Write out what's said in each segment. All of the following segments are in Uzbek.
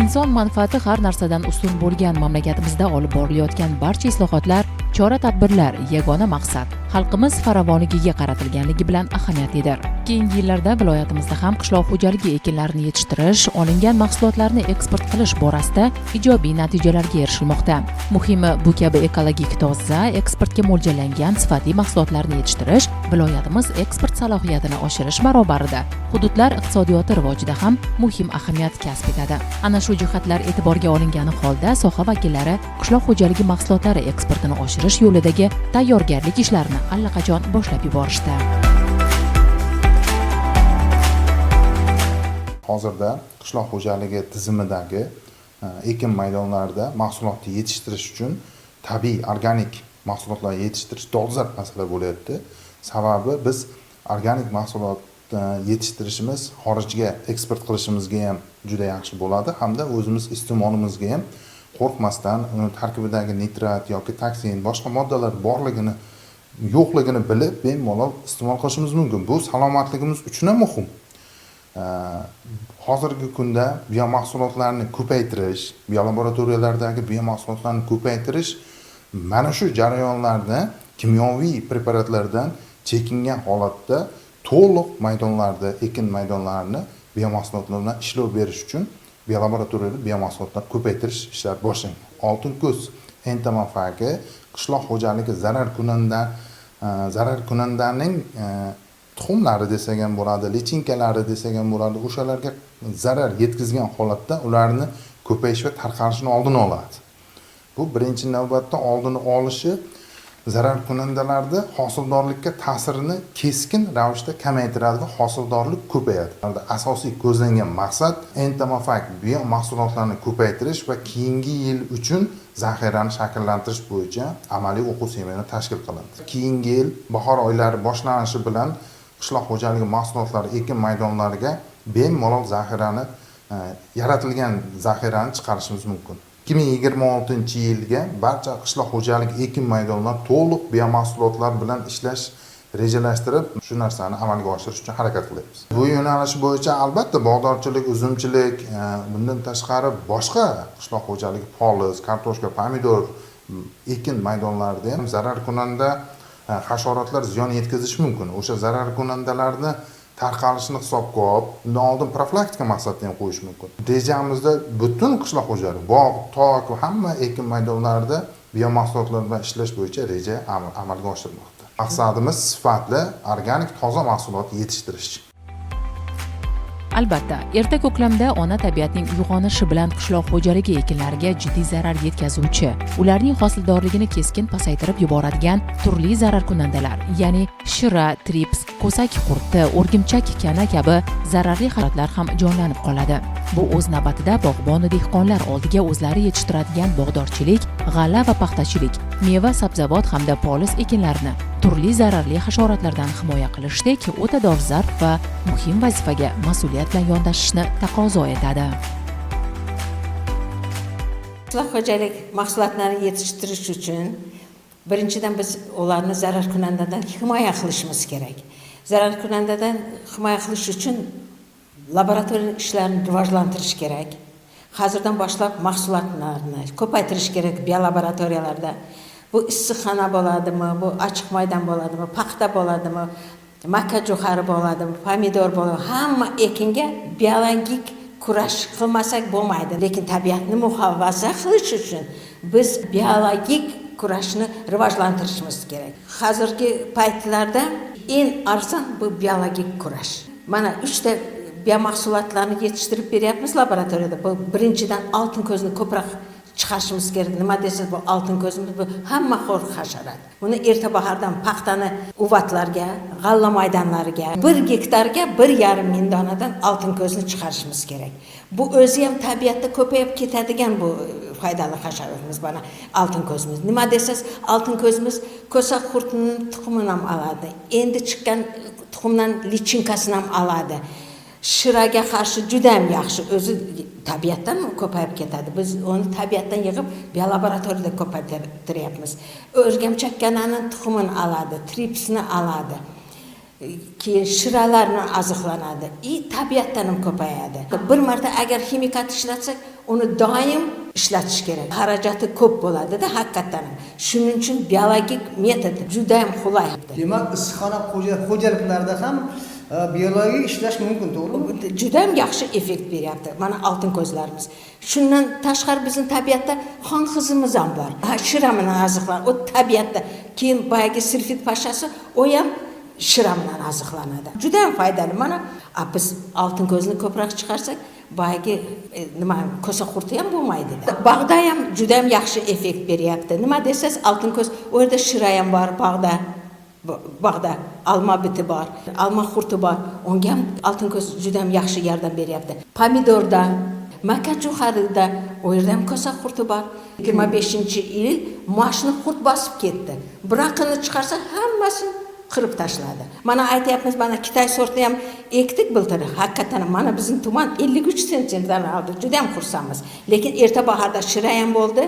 Inson manfaati har narsadan ustun bo'lgan mamlakatimizda olib borilayotgan barcha islohotlar, chora-tadbirlar yagona maqsad xalqimiz farovonligiga qaratilganligi bilan ahamiyatlidir. Keyingi yillarda viloyatimizda ham qishloq xo'jaligi ekinlarini yetishtirish, olingan mahsulotlarni eksport qilish borasida ijobiy natijalarga erishilmoqda. Muhimi, bu kabi ekologik toza, eksportga mo'ljallangan sifatli mahsulotlarni yetishtirish viloyatimiz eksport salohiyatini oshirish barobarida hududlar iqtisodiyoti rivojida ham muhim ahamiyat kasb etadi. Ana shu jihatlar e'tiborga olingani holda soha vakillari qishloq xo'jaligi mahsulotlari eksportini oshirish yo'lidagi tayyorgarlik ishlarini allaqachon boshlab yuborishdi. Hozirda qishloq xo'jaligi tizimidagi ekin maydonlarida mahsulotni yetishtirish uchun tabiiy organik mahsulotlar yetishtirish dolzarb masala bo'lyapti. Sababi biz organik mahsulot yetishtirishimiz xorijga eksport qilishimizga ham juda yaxshi bo'ladi, hamda o'zimiz iste'molimizga ham qo'rqmasdan uni tarkibidagi nitrat yoki toksin boshqa moddalar borligini yo'qligini bilib bemalol iste'mol qilishimiz mumkin. Bu salomatligimiz uchun ham muhim. Hozirgi kunda biomahsulotlarni ko'paytirish, biolaboratoriyalardagi biomahsulotlarni ko'paytirish mana shu jarayonlarda kimyoviy preparatlardan chekingan holatda to'liq maydonlarda, ekin maydonlarini biomahsulotlar bilan ishlov berish uchun biolaboratoriyada biomahsulotlar ko'paytirish ishlari boshlangan. Oltin ko'z entomofagi qishloq xo'jaligi zararkunandaning tuxumlari desak ham bo'ladi, lichinkalari desak ham bo'ladi, o'shalarga zarar yetkazgan holatda ularni ko'payish va tarqalishini oldini oladi. Bu birinchi navbatda oldini olishi zararkunandalarda hosildorlikka ta'sirini keskin ravishda kamaytiradi va hosildorlik ko'payadi. Asosiy ko'zlangan maqsad entomofag biomahsulotlarni ko'paytirish va keyingi yil uchun zaxirani shakllantirish bo'yicha amaliy o'quv seminar tashkil qilindi. Keyingi yil bahor oylari boshlanishi bilan qishloq xo'jaligi mahsulotlari ekin maydonlariga bemalol zaxirani, yaratilgan zaxirani chiqarishimiz mumkin. 2026-yilga barcha qishloq xo'jaligi ekin maydonlari to'liq biomahsulotlar bilan ishlash rejalashtirib, shu narsani amalga oshirish uchun harakat qilyapmiz. Bu yo'nalish bo'yicha albatta bog'dorchilik, uzumchilik, bundan tashqari boshqa qishloq xo'jaligi poliz, kartoshka, pomidor ekin maydonlarida ham zararkunanda hasharotlar ziyon yetkazishi mumkin. O'sha zararkunandalarni tarqalishini hisobga olib, undan oldin profilaktika maqsadida ham qo'yish mumkin. Rejamizda butun qishloq xo'jaligi, bog', tok va hamma ekin maydonlarida biomahsulotlar bilan ishlash bo'yicha reja amalga oshirilmoqda. Maqsadimiz sifatli, organik toza mahsulot yetishtirish. Albatta, erta ko'klamda ona tabiatning uyg'onishi bilan qishloq xo'jaligi ekinlariga jiddiy zarar yetkazuvchi, ularning hosildorligini keskin pasaytirib yuboradigan turli zararkunandalar, ya'ni shira, trips, ko'sak qurti, o'rgimchak kana kabi zararli hasharotlar ham jonlanib qoladi. Bu o'z navbatida bog'bon dehqonlar oldiga o'zlari yetishtiradigan bog'dorchilik, g'alla va paxtachilik, meva, sabzavot hamda poliz ekinlarini turli zararli hasharotlardan himoya qilishdek o'ta dolzarb va muhim vazifaga mas'uliyat bilan yondashishni taqozo etadi. Qishloq xo'jalik mahsulotlarini yetishtirish uchun birinchidan biz ularni zararkunandadan himoya qilishimiz kerak. Zararkunandadan himoya qilish uchun laboratoriya ishlarini rivojlantirish kerak. Hozirdan boshlab mahsulotlarni ko'paytirish kerak biolaboratoriyalarda. Bu issiqxona bo'ladimi, bu ochiq maydon bo'ladimi, paxta bo'ladimi, maka jo'xori bo'ladimi, pomidor bo'ladimi, hamma ekinga biologik kurash qilmasak bo'lmaydi. Lekin tabiatni muhofaza qilish uchun biz biologik kurashni rivojlantirishimiz kerak. Hozirgi paytlarda eng arzon bu biologik kurash. Mana 3 ta biomahsulotlarni yetishtirib beryapmiz laboratoriyada. Bu birinchidan oltin ko'zni ko'proq chiqarishimiz kerak. Nima desangiz, bu oltin ko'zimiz, bu hamma xo'r hasharot. Buni erta bahordan paxtani uvatlarga, g'alla maydonlariga 1 gektarga 1,5 ming donadan oltin ko'zni chiqarishimiz kerak. Bu o'zi ham tabiatda ko'payib ketadigan bu foydali hasharotimiz, mana oltin ko'zimiz. Nima desangiz, oltin ko'zimiz ko'sak qurtining tuxumini ham oladi. Endi chiqqan tuxumdan lichinkasini ham oladi. Shiraga qarshi juda ham yaxshi. O'zi tabiatdan ko'payib ketadi. Biz uni tabiatdan yig'ib biolaboratoriyada ko'paytiryapmiz. O'rgamchak kananing tuxumini oladi, tripsni oladi. Keyin shiralarni oziqlanadi. I tabiatdan ham ko'payadi. Bir marta agar ximikat ishlatsak, Uni doim ishlatish kerak. Xarajati ko'p bo'ladi-da haqiqatan. Shuning uchun biologik metod juda ham qulay. Demak, issiqxona xo'jaliklarida ham biologik ishlash mumkin, to'g'rimi? Juda ham yaxshi effekt beryapti. Mana oltin ko'zlarimiz. Shundan tashqari bizning tabiatda xon qizimiz ham bor. Shira bilan oziqlanadi. U tabiatda. Keyin boyagi sirfit pashasi, u ham shira bilan oziqlanadi. Juda ham foydali. Mana biz oltin ko'zni ko'proq chiqarsak, boyagi nima ko'sa qurti ham bo'lmaydi. Bog'da ham juda ham yaxshi effekt beryapti. Nima desangiz, oltin ko'z, u yerda shira ham bor bog'da. Bog'da alma biti bor, alma qurti bor. Unga ham oltin ko'z juda ham yaxshi yordam beryapti. Pomidorda, maka jo'xarida u yerda ham ko'sa qurti bor. 25-yil mashina qurt bosib ketdi. Biroqini chiqarsa hammasini qirib tashladi. Mana aytyapmiz, mana Xitoy sortini ham ekdik bultur. Haqiqatan mana bizning tuman 53 sentnerdan oldi. Juda ham xursandmiz. Lekin erta bahorda shira ham bo'ldi,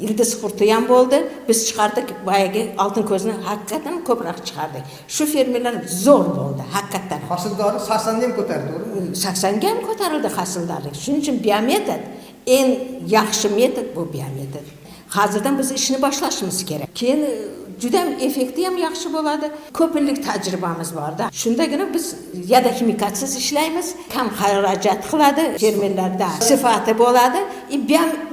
ildiz qurti ham bo'ldi. Biz chiqardik boyagi oltin ko'zni, haqiqatan ko'proq chiqardik. Shu fermerlar zo'r bo'ldi, haqiqatan. Hosildorlik 80 ga ham ko'tarildi, to'g'rimi? 80 ga ham ko'tarildi hosildorlik. Shuning uchun biometod eng yaxshi metod bu biometod. Hozirdan biz ishni boshlashimiz kerak. Keyin juda ham effekti ham yaxshi bo'ladi. Ko'p yillik tajribamiz borda. Shundagina biz yadoximikatsiz ishlaymiz, kam xarajat qiladi fermerlarda, sifati bo'ladi,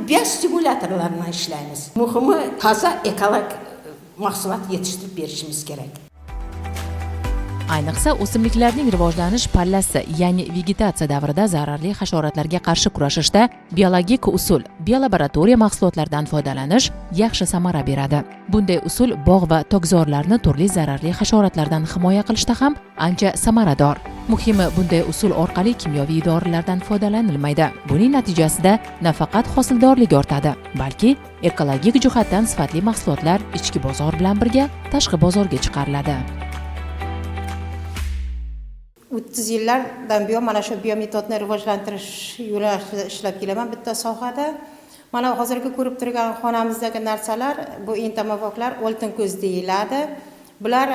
biostimulyatorlar bilan ishlaymiz. Muhimi toza ekologik mahsulot yetishtirib berishimiz kerak. Ayniqsa o'simliklarning rivojlanish pallasi, ya'ni vegetatsiya davrida zararli hasharotlarga qarshi kurashishda biologik usul, biolaboratoriya mahsulotlaridan foydalanish yaxshi samara beradi. Bunday usul bog' va tokzorlarni turli zararli hasharotlardan himoya qilishda ham ancha samarador. Muhimi, bunday usul orqali kimyoviy dorilardan foydalanilmaydi. Buning natijasida nafaqat hosildorlik ortadi, balki ekologik jihatdan sifatli mahsulotlar ichki bozor bilan birga tashqi bozorga chiqariladi. 30 yillardan buyon mana shu biometodni rivojlantirish yo'nalishida ishlab kelaman bitta sohada. Mana hozirgi ko'rib turgan xonamizdagi narsalar bu entomofaglar, oltin ko'z deyiladi. Bular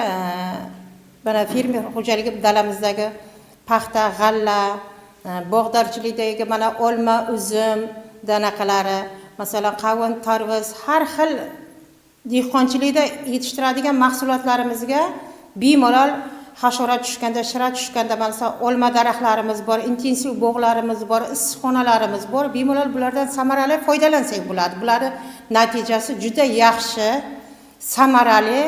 mana fermer xo'jaligi dalamizdagi paxta, g'alla, bog'dorchilikdagi mana olma, uzum danaqalari, masalan qavun, tarvuz, har xil dehqonchilikda yetishtiradigan mahsulotlarimizga bemalol hasharot tushganda, shira tushganda, masalan olma daraxtlarimiz bor, intensiv bog'larimiz bor, issiqxonalarimiz bor, bemalol bulardan samarali foydalansak bo'ladi. Bularni natijasi juda yaxshi, samarali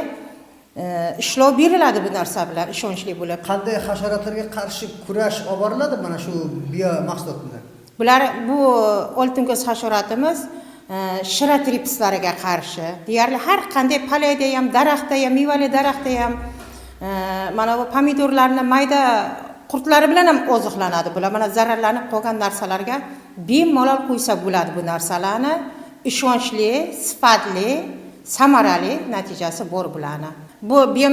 ishlov beriladi bu narsa bilan, ishonchli bo'lib. Qanday hasharotlarga qarshi kurash olib boriladi mana shu bio mahsulot bilan? Bular bu oltin ko'z hasharotimiz shira tripslariga qarshi. Deyarli har qanday palayda ham, daraxtda ham, mevali daraxtda ham, mana bu pomidorlarni mayda qurtlari bilan ham oziqlanadi bular. Mana zararlanib qolgan narsalarga bemalol qo'ysa bo'ladi bu narsalarni. Ishonchli, sifatli, samarali natijasi bor bularni. Bu bio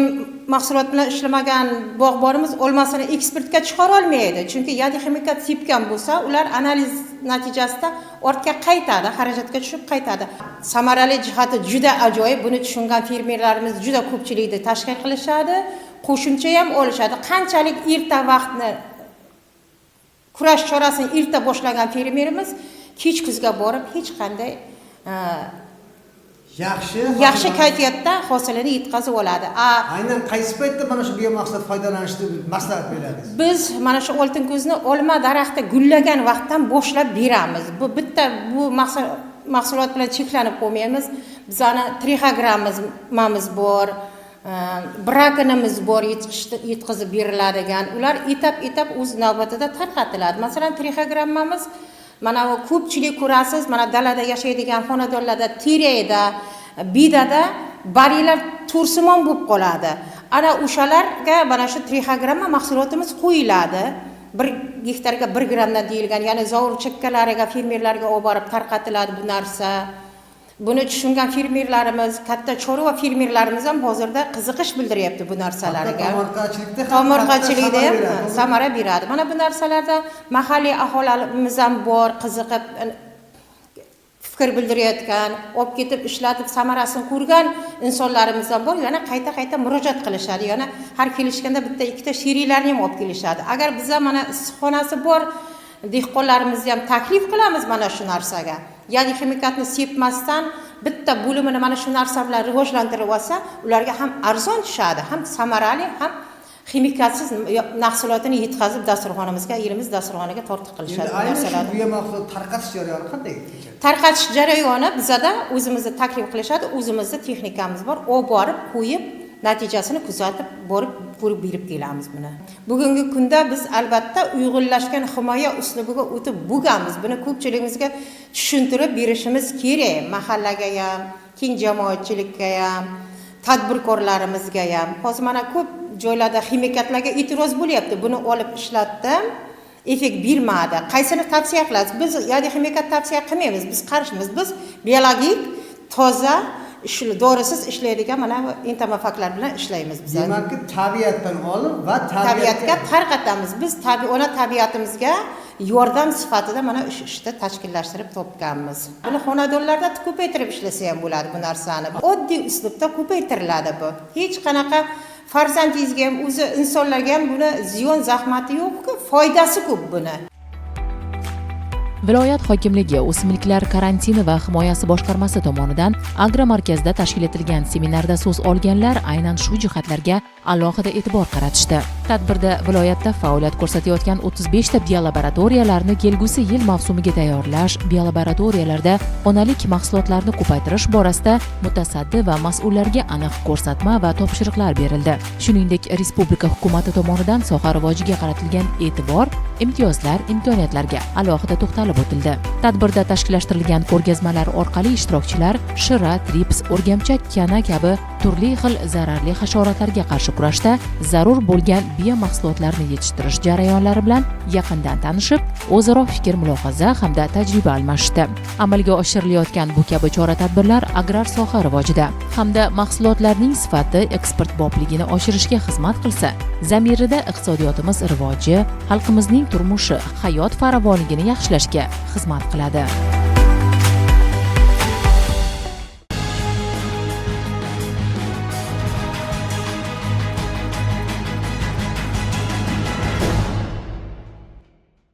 mahsulot bilan ishlamagan bog'bonimiz olmasini eksportga chiqara olmaydi. Chunki yadoximikat sepgan bo'lsa, ular analiz natijasida ortga qaytadi, xarajatga tushib qaytadi. Samarali jihati juda ajoyib. Buni tushungan fermerlarimiz juda ko'pchilikni tashkil qilishadi, qo'shimcha ham olishadi. Qanchalik erta vaqtni kurash chorasini erta boshlagan fermerimiz kech kuzga borib hech qanday yaxshi kayfiyatda hosilini yetkazib oladi. Aynan qaysi paytda mana shu biomahsulot foydalanishni maslahat berasiz? Biz mana shu oltin ko'zni olma daraxti gullagan vaqtdan boshlab beramiz. Bu bitta bu mahsulot bilan cheklanib qo'ymaymiz. Bizani trixogrammamiz bor, brakonimiz bor, yetkazib beriladigan. Ular etap-etap o'z navbatida tarqatiladi. Masalan, trixogrammamiz mana bu ko'pchilik ko'rasiz, mana dalada yashaydigan xonadonlarda terakda, bidada bariylar to'rsimon bo'lib qoladi. Ana o'shalarga mana shu trixogramma mahsulotimiz qo'yiladi. 1 gektarga 1 grammdan deyilgan, ya'ni zovur chekkalariga, fermerlarga olib borib tarqatiladi bu narsa. Buni tushungan fermerlarimiz, katta chorva fermerlarimiz ham hozirda qiziqish bildiryapti bu narsalarga. Tomorqachilikda ham samara beradi. Mana bu narsalarda mahalliy aholimiz ham bor, qiziqib fikr bildirayotgan, olib ketib ishlatib samarasini ko'rgan insonlarimiz ham bor. Yana qayta-qayta murojaat qilishadi. Yana har kelishganda bitta ikkita sheriklarni ham olib kelishadi. Agar biza mana issiqxonasi bor Dehqonlarimizni ham taklif qilamiz mana shu narsaga. Ya'ni ximikatni sepmasdan bitta bo'limini mana shu narsa bilan rivojlantirib olsa, ularga ham arzon tushadi, ham samarali, ham ximikatsiz mahsulotini yetkazib dasturxonimizga, elimiz dasturxoniga tortiq qilishadi. Endi aynan shu biomahsulot tarqatish jarayoni qanday kechadi? Tarqatish jarayoni bizada o'zimizni taklif qilishadi, o'zimizni texnikamiz bor, olib borib qo'yib, natijasini kuzatib borib ko'rib berib kelamiz buni. Bugungi kunda biz albatta uyg'unlashgan himoya uslubiga o'tib bo'lganmiz. Buni ko'pchiligimizga tushuntirib berishimiz kerak, mahallaga ham, keng jamoatchilikka ham, tadbirkorlarimizga ham. Hozir mana ko'p joylarda ximikatlarga e'tiroz bo'lyapti. Buni olib ishlatdim, effekt bermadi. Qaysini tavsiya qilasiz? Biz ya'ni ximikat tavsiya qilmaymiz, biz qarshimiz. Biz biologik, toza, dorisiz ishlaydigan mana entomofaglar bilan ishlaymiz biz. Demakki, tabiatdan olib va tabiatga tarqatamiz. Biz ona tabiatimizga yordam sifatida mana shu ishni tashkillashtirib topganmiz. Buni xonadonlarda ko'paytirib ishlasa ham bo'ladi bu narsani. Oddiy uslubda ko'paytiriladi bu. Hech qanaqa farzandingizga ham, o'zi insonlarga ham buni ziyon zahmati yo'q-ku, foydasi ko'p buni. Viloyat hokimligi o'simliklar karantini va himoyasi boshqarmasi tomonidan agromarkazda tashkil etilgan seminarda so'z olganlar aynan shu jihatlarga alohida e'tibor qaratishdi. Tadbirda viloyatda faoliyat ko'rsatayotgan 35 ta biolaboratoriyalarni kelgusi yil mavsumiga tayyorlash, biolaboratoriyalarda onalik mahsulotlarni ko'paytirish borasida mutasaddi va mas'ullarga aniq ko'rsatma va topshiriqlar berildi. Shuningdek, respublika hukumati tomonidan soha rivojiga qaratilgan e'tibor, imtiyozlar, imkoniyatlarga alohida to'xtalib o'tildi. Tadbirda tashkillashtirilgan ko'rgazmalar orqali ishtirokchilar shira, trips, o'rgamchak, kana kabi turli xil zararli hasharotlarga qarshi kurashda zarur bo'lgan biomahsulotlarni yetishtirish jarayonlari bilan yaqindan tanishib, o'zaro fikr mulohaza hamda tajriba almashishdi. Amalga oshirilayotgan bu kabi chora-tadbirlar agrar soha rivojida hamda mahsulotlarning sifati, eksport bobligini oshirishga xizmat qilsa, zamirida iqtisodiyotimiz rivoji, xalqimizning turmushi, hayot farovonligini yaxshilashga xizmat qiladi.